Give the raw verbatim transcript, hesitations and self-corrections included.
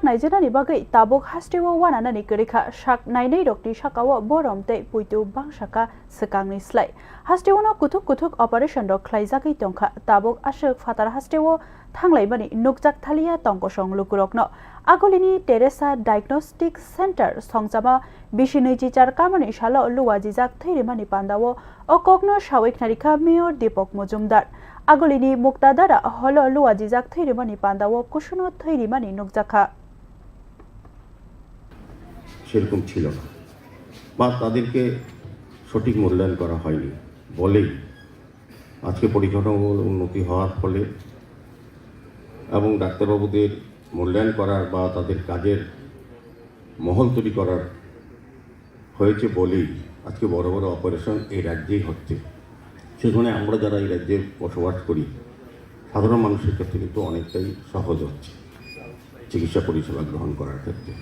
Naijinani bagwi tabuk hasteo uananani kwrwi kha, sak nainai rokni sakao borom tei puitu bangsa kha swkangni slai. Hasteo no kuthuk kuthuk operation rok khlaijagwi tongkha, tabuk aswk phatar hasteo thanglaimani nukjak thaliya tongkosong lukurokno. Agulini Teresa Diagnostic Center songchama bisi nwichi char kamani salo luajijak thwirimani pandao o kokno sawi khnarikha Mayor Deepak Majumdar. Agulini Muktadara holo luajijak thwirimani pandao kusuno thwirimani nukjakha. সেরকম ছিল না বা তাদেরকে সঠিক মূল্যায়ন করা হয়নি বলেই আজকে পরিকাঠামোর উন্নতি হওয়ার ফলে এবং ডাক্তারবাবুদের মূল্যায়ন করার বা তাদের কাজের মহল তৈরি করার হয়েছে বলেই আজকে বড় বড় অপারেশন এই রাজ্যেই হচ্ছে। সেখানে আমরা যারা এই রাজ্যে বসবাস করি, সাধারণ মানুষের ক্ষেত্রে কিন্তু অনেকটাই সহজ হচ্ছে চিকিৎসা পরিষেবা গ্রহণ করার ক্ষেত্রে।